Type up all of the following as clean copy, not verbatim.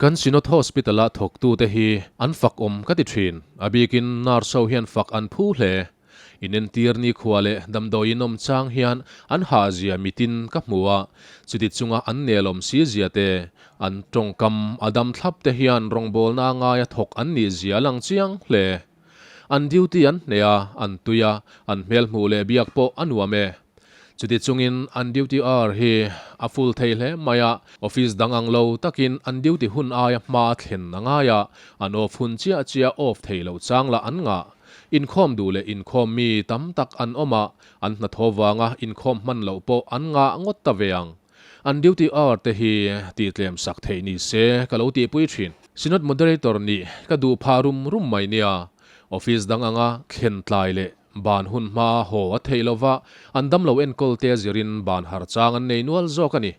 Kan Synod Hospital-a thawktute hi an fak awm ka ti thin. A bikin nurse ho hian fak an phu hle. Inentir nikhua leh damdawiin awm chang hian an hahzia mitin ka hmu a, chuti chunga an nelawm si zia te, an tawngkam a dam thlap te hian rawngbawlna ngaia thawk an nih zia a lang chiang hle. An duty an hneh a, an tui a, an hmel hmuh leh biak pawh a nuam e. Chuti chungin an duty hour hi a full thei hle mai a, office dang ang lo takin an duty hun aia hma thlen a ngai a, an off hun chiah chiah off thei lo chang lah an ngah. Inkhawm duh leh inkhawm mi tam tak an awm a, an hnathawh vanga inkhawm hman loh pawh an ngah ngawt ta ve ang. An duty hour te hi tihtlem sak theih ni se ka lo tihpui thin. Synod Moderator nih ka duh phah rum rum mai nia, office dang anga thlen tlai leh Ban hun hma haw a theih lova, an damlo enkawl te zirin ban har chang an nei nual zawk a ni.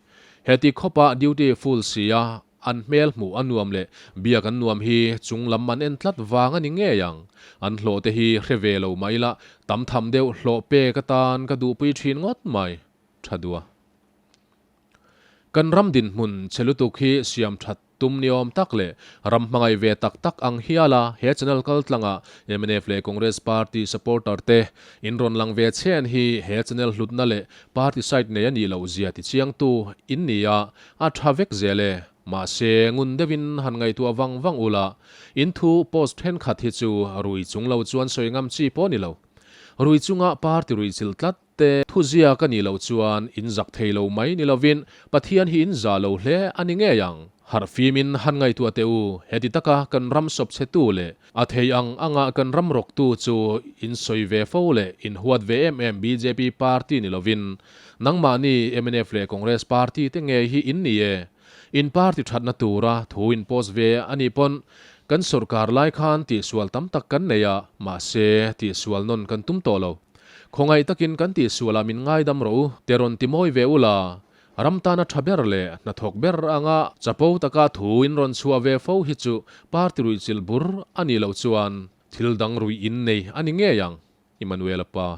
Heti khawpa duty full si a, an hmel hmuh a nuam leh biak an nuam hi chung lam an en tlat vang a ni ngei ang. An hlawh te hi hre ve lo mah ila, tam tham deuh hlawh pek atan ka duhpui thin ngawt mai. Tha dua. Kan ram dinhmun che lutuk hi siam that tum ni awm tak leh ram hmangaih ve tak tak ang hial a, he channel kal tlanga mnf leh Congress party supporter te in rawn lang ve chhen hi he channel hlutna leh party side nei a nih loh zia ti chiangtu in ni a, a tha vek zel e. Mahse, ngun deuhin han ngaihtuah vang vang ula, in thu post thenkhat hi chu rui chung lo chuan sawi ngam chi pawh ni lo. Rui chunga party ruih chilh tlat. Te thuziak a nih loh chuan in zak thei lo mai ni lovin Pathian hi in zah lo hle a ni ngei ang. Harh fimin han ngaihtuah teh u, heti taka kan ram sawp chhetu leh a thei ang anga kan ram rawktu chu in sawi ve fo leh in huat ve em em bjp party ni lovin nangmahni mnf leh Congress party te ngei hi in ni e. In party thatna tura thu in post ve a nih pawn kan sawrkar lai khan tihsual tam tak kan nei a, mahse tihsual nawn kan tum tawh lo. Khawngaih takin kan tihsualah min ngaidam rawh u, te rawn ti mawi ve ula, ram tana tha ber leh hnathawk ber anga chapo taka thu in rawn chhuah ve fo hi chu party ruihchilh bur a nih loh chuan thil dang ruih in nei a ni ngei ang, Emmanuel-a pa.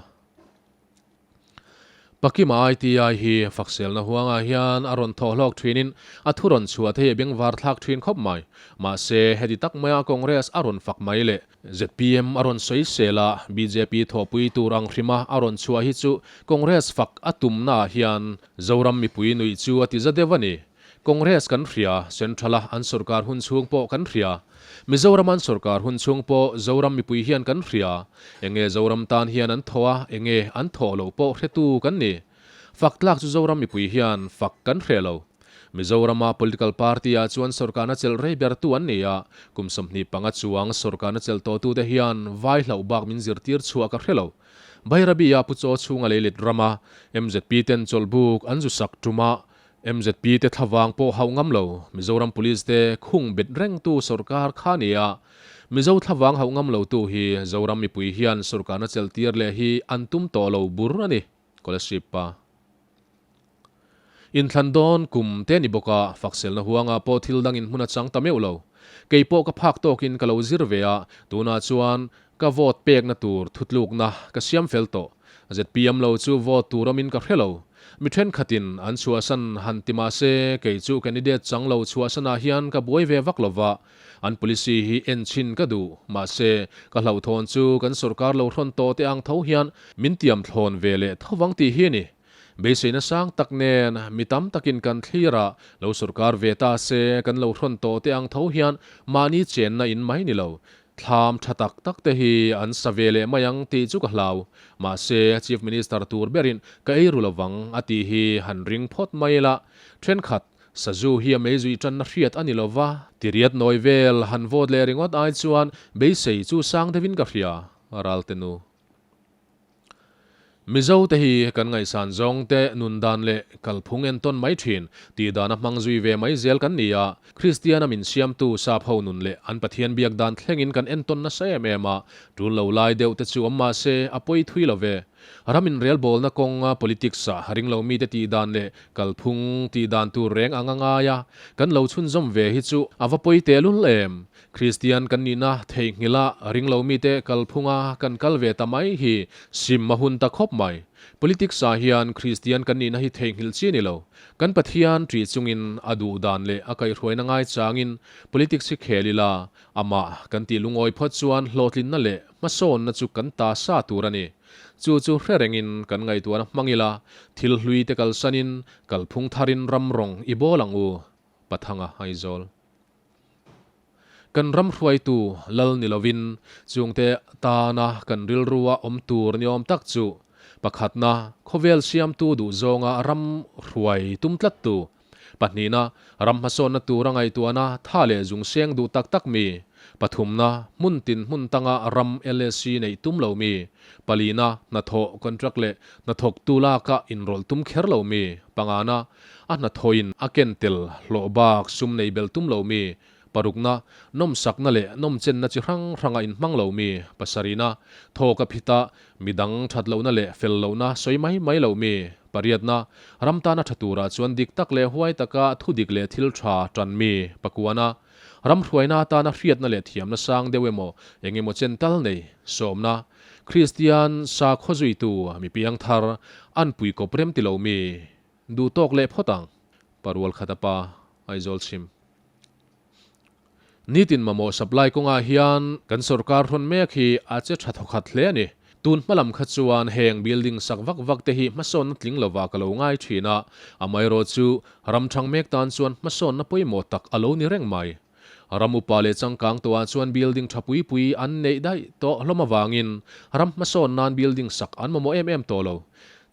Pakima ITI hi fakselna huangah hian a rawn thawh hlawk thinin a thu rawn chhuah thei a bengvar thlak thin khawp mai. Mahse, heti tak maia Congress a rawn fak mai leh zpm a rawn sawi sel a, bjp thawhpui tur ang hrima a rawn chhuah hi chu Congress fak a tumnaah hian Zoram mipui nuih chu a ti za deuh a ni. Congress kan hria, Central a an sorkar hun chhung pawh kan hria. Mizoram an sorkar hun chhung pawh Zoram mipui hian kan hria. Enge Zoram tan hian an thawh a, enge an thawh loh pawh hretu kan ni. Fak tlak chu Zoram mipui hian fak kan hre lo. Mizorama political party ah chuan sorkarna chelh rei bertu an ni a, kum 25 chuang sorkarna chelh tawhtute hian vai hlauh bak min zirtir chhuah ka hre lo. Bairabi-a Pu Chaw chhunga leilet rama mzp ten chawlhbuk an zu sak tumah Mzp te thlavang pawh hauh ngam lo, Mizoram Police te khung bet rengtu sorkar kha ni a, Mizo thlavang hauh ngam lo tu hi Zoram mipui hian sorkarna chelh tir leh hi an tum tawh lo bur a ni, Scholarship pa. Inthlan dawn kum te ni bawk a, fakselna huangah pawh thil dangin hmun a chang ta meuh lo. Kei pawh ka phak tawkin ka lo zir ve a, tunah chuan ka vote pekna tur thutlukna ka siam fel tawh. Zpm lo chu vote tur awmin ka hre lo. Mi thenkhatin an chhuahsan han ti mah se, kei chu candidate chang lo chhuahsanah hian ka buai ve vak lo va, an policy hi en chhin ka duh. Mahse, ka hlauhthawn chu kan sorkar lo hrawn tawh te ang tho hian min tiam thlawn ve leh tho vang tih hi a ni. Beiseina sang tak nen mi tam takin kan thlir a, lo sorkar ve ta se kan lo hrawn tawh te ang tho hian mahni chenna in mai ni lo, Thlam tha tak tak te hi an sa ve leh mai ang tih chu ka hlau. Mahse, Chief Minister tur berin ka ei ru lovang a tih hi han ring phawt mai ila. Thenkhat, sazu hi a meizui tanna hriat a ni lova, tiriat nawi vel han vote leh ringawt ai chuan beisei chu sang deuhin ka hria, Ralte nu. Mizo te hi kan ngaihsan zawng te nun dan leh kalphung entawn mai thin, tih dana hmang zui ve mai zel kan ni a. Kristiana min siamtu sap ho nun leh an Pathian biak dan thlengin kan entawn nasa em em a, tul lo lai deuh te chu awm mah se a pawi thui lo ve. Ram inrelbawlna kawnga politics ah ringlo mite tih dan leh kalphung tih dan tur reng ang a ngai a, kan lo chhunzawm ve hi chu a va pawi tehlul em. Kristian kan nihna theihnghilh a ringlo mite kalphunga kan kal ve ta mai hi sim a hun ta khawp mai. Politics ah hian Kristian kan nihna hi theihnghilh chi a ni lo. Kan Pathian ṭih chungin a duh dan leh a kaihhruaina ngaichangin politics hi khel ila, amah kan tih lungawi phawt chuan hlawhtlinna leh hmasawnna chu kan ta sa tur a ni. Chu chu hre rengin kan ngaihtuahna hmang ila, thil hlui te kalsanin kalphung tharin ram rawng i bawl ang u, Pathanga Aizawl. Kan ram hruaitu lal ni lovin chungte tana kan rilrua awm tur ni awm tak chu pakhatna khawvel siamtu duh zawnga ram hruai tum tlattu, pahnihna ram hmasawnna tura ngaihtuahna tha leh zung seng duh tak tak mi, pathumna hmun tin hmun tanga ram LSC neih tum lo mi, palina hnathawh contract leh hnathawktu laka inrawlh tum kher lo mi, pangana A hnathawhin a ken tel hlawh bak sum nei bel tum lo mi, parukna, nawmsakna leh nawmchenna chi hrang hranga inhmang lo mi, pasarihna, thawk a phita midang that lohna leh fel lohna sawi mai mai lo mi, pariatna, ram tana tha turah chuan dik tak leh huai taka thu dik leh thil tha tan mi, pakuana, ram hruaina atana hriatna leh thiamna sang deuh emaw eng emaw chen tal nei, sawmna, Kristian sakhaw zuitu mi piangthar an pui kawp rem ti lo mi. Duh tawk leh phawt ang, Parual khat a pa, Aizawl chhim. Nitin mamawh supply kawngah hian kan sorkar hrawn mek hi a che tha thawkhat hle a ni. Tun hma lam kha chuan heng building sak vak vak te hi hmasawnna tling lova ka lo ngai thin a, amaherawh chu ram thang mek tan chuan hmasawnna pawimawh tak a lo ni reng mai. Ram upa leh changkang tawhah chuan building tha pui pui an neih daih tawh hlawm avangin ram hmasawn nan building sak an mamawh em em tawh lo.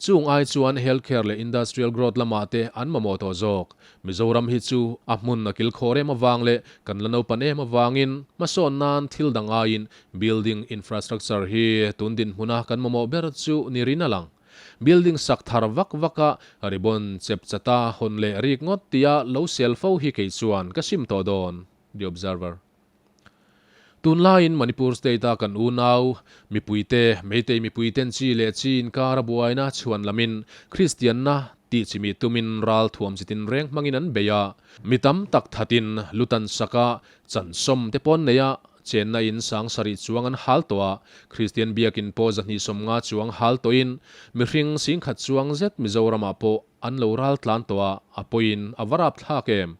Chung ai chuan healthcare leh industrial growth lamah te an mamawh tawh zawk. Mizoram hi chu a hmun a kilkhawr em avang leh kan la naupan em avangin hmasawn nan thil dang aiin building infrastructure hi tun dinhmuna kan mamawh ber chu ni rin a lang. Building sak thar vak vak a, ribbon chep chata hawn leh rik ngawt tia lo sel fo hi kei chuan ka sim tawh dawn, The Observer. Tunlaiin Manipur state-a kan unau mipuite, Meitei mipuiten chi leh chi inkara buaina chhuan lamin Kristianna tih chimih tumin ral thuam chitin reng hmangin an bei a, mi tam tak thatin lutan saka chansawm te pawn nei a, Chenna in 7000 chuang an hal tawh a, Kristian biakin pawh 250 chuang hal tawhin mihring 10,000 chuang zet Mizoramah pawh an lo ral tlan tawh a, a pawiin a va rap thlak em?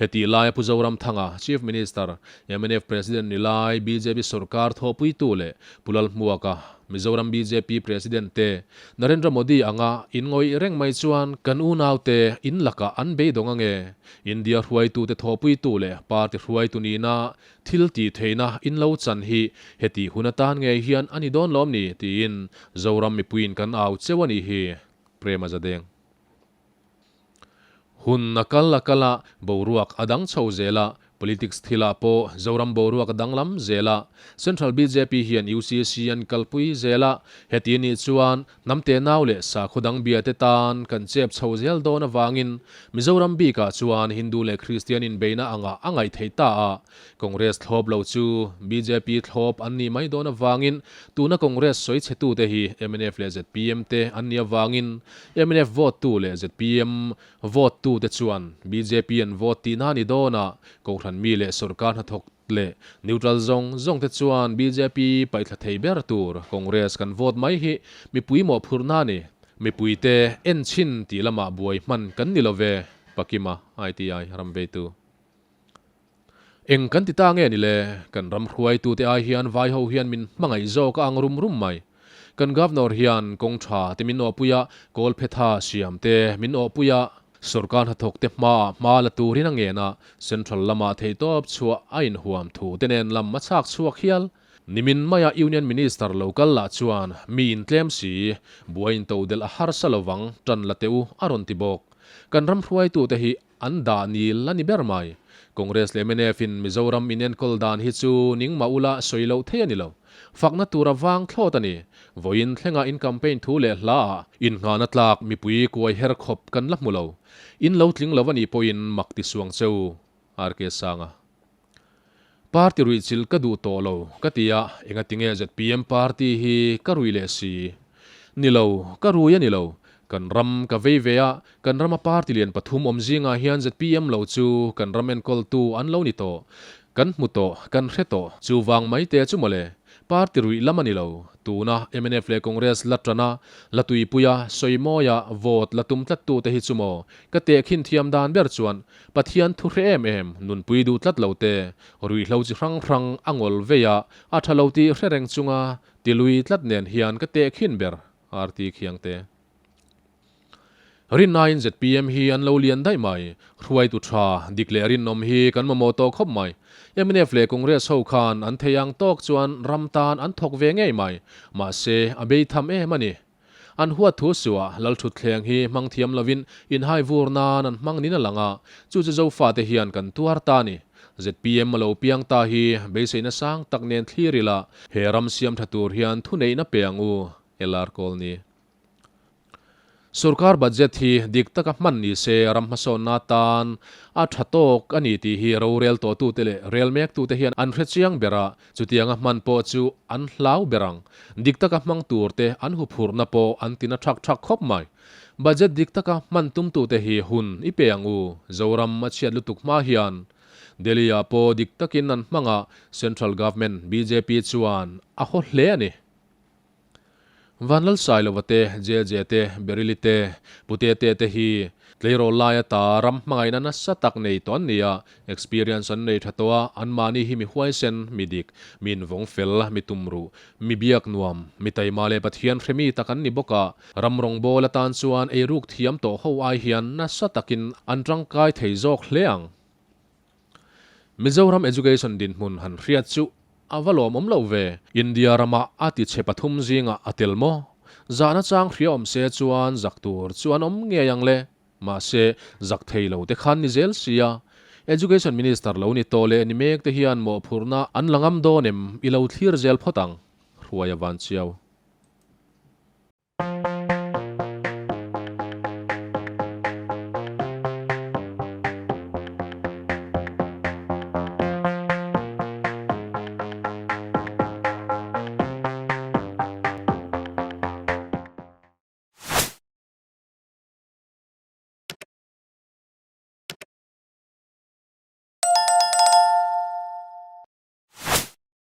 Hetih laia Pu Zoramthanga, Chief Minister, mnf President ni lai, bjp sorkar thawhpuitu leh Pu Lalhmuaka, Mizoram bjp President te, Narendra Modi anga in ngawih reng mai chuan kan unaute in lakah an beidawng ange? India hruaitute thawhpuitu leh party hruaitu nihna Thil tih theihna in lo chan hi heti hun atan ngei hian a ni dawn lawm ni? tiin Zoram mipuiin kan au cheu a nih hi, Prema Zadeng. Hun a kal a kal a, boruak a dang chho zel a, politics thilah pawh Zoram boruak a danglam zel a, Central bjp hian UCC an kalpui zel a, heti nih chuan Hnam tenau leh sakhaw dang biate tan kan chep chho zel dawn avangin Mizoram bikah chuan Hindu leh Kristian inbeihna angah a ngaih theih ta a, Congress thlawp lo chu bjp thlawp an nih mai dawn avangin tuna Congress sawi chhetute hi mnf leh zpm te an nih avangin mnf vote tu leh zpm vote tute chuan bjp an vote tihna a ni dawn a, Kohhran mi leh sorkar hnathawk leh neutral zawng zawng te chuan bjp paihthla thei ber tur Congress kan vote mai hi mipui mawhphurhna a ni. Mipuite en chhin tih lamah buai hman kan ni lo ve, Pakima, ITI, Ramveitu. Eng kan ti ta nge ni le, kan ram hruaitute ai hian vai ho hian min hmangaih zawk a ang rum rum mai. Kan Governor hian kawng tha te min awhpui a, kawlphetha siam te min awhpui a, Sorkar hnathawk te hmaah hma la turin a ngen a, Central lamah theihtawp chhuah a inhuam thu te nen lam a chhak chhuak hial. Nimin maia Union Minister lo kal lah chuan mi intlem si, buai intodelh a harsa lovang tan la teh u a rawn ti bawk. Kan ram hruaitute hi an dah nil a ni ber mai. Congress leh mnf in Mizoram inenkawl dan hi chu ning mah ula sawi loh thei a ni lo. Fakna tura vang thlawt a ni. Vawiin thlenga in campaign thu leh hla ah innghahna tlak mipui kuai her khawp kan la hmu lo. In lo tling lo a nih pawhin mak ti suang che u. RK Sanga. Party ruih chilh ka duh tawh lo ka ti a, engatinge zpm party hi ka rui leh si? Ni lo, ka rui a ni lo. Kan ram ka vei ve a, kan rama party lian pathum awm zingah hian zpm lo chu kan ram enkawltu an lo ni tawh. Kan hmu tawh, kan hre tawh. Chuvang mai te chu mawle, party ruih lam a ni lo. Tuna mnf leh Congress la ṭana, la tuipuia, sawimawia, vote la tum tlattute hi chu maw? Ka tehkhin thiam dan ber chuan Pathian thu hre em em, nunpui duh tlat lo te, ruihhlo chi hrang hrang a ngawl vei a, a ṭha lo tih hre reng chunga tilui tlat nen hian ka tehkhin ber, RT Khiangte. Rinnain zpm hi an lo lian daih mai. Hruaitu tha, dik leh rinawm hi kan mamawh tawh khawp mai. Mnf leh Congress ho khan an thei ang tawk chuan ram tan an thawk ve ngei mai. Mahse, a bei tham em a ni. An huat thu suah Lalthutthleng hi hmang thiam lovin inhai vur nan an hmang nin a lang a, chu chu Zofate hian kan tuar ta a ni. Zpm a lo piang ta hi beiseina sang tak nen thlir ila, he ram siam tha tur hian thuneihna pe ang u, LR Kawlni. Sorkar budget hi dik taka hman ni se ram hmasawnna tan a tha tawk a ni tih hi rorel tawhtute leh rel mektute hian an hre chiang ber a, chutianga hman pawh chu an hlau ber ang. Dik taka hmang turte an huphurhna pawh an tina thak thak khawp mai. Budget dik taka hman tumtute hi hun i pe ang u, Zoram a chhiat lutuk hma hian. Delhi-ah pawh dik takin an hmang a, Central Government bjp chuan a haw hle a ni. Vanlalsailova te, JJ te, Beryli te, Putete te hi tleirawl lai ata ram hmangaihna nasa tak nei tawh an ni a, experience an nei tha tawh a, anmahni hi mi huaisen, mi dik, mi invawng fel, mi tumruh, mi biak nuam, mi taima leh Pathian hremi tak an ni bawk a, ram rawngbâwl atan chuan eiruk thiam tawh ho ai hian nasa takin an tangkai thei zawk hle ang. Mizoram Education dinhmun han hriat chu a va lawmawm lo ve. India rama a ti chhe pathum zingah a tel maw? Zahna chang hria awm se chuan zak tur chu an awm ngei ang le. Mahse, zak thei lo te khan ni zel sia. Education Minister lo ni tawh leh ni mek te hian mawhphurhna an la ngam dawn em? I lo thlir zel phawt ang. Hruai a van chiau.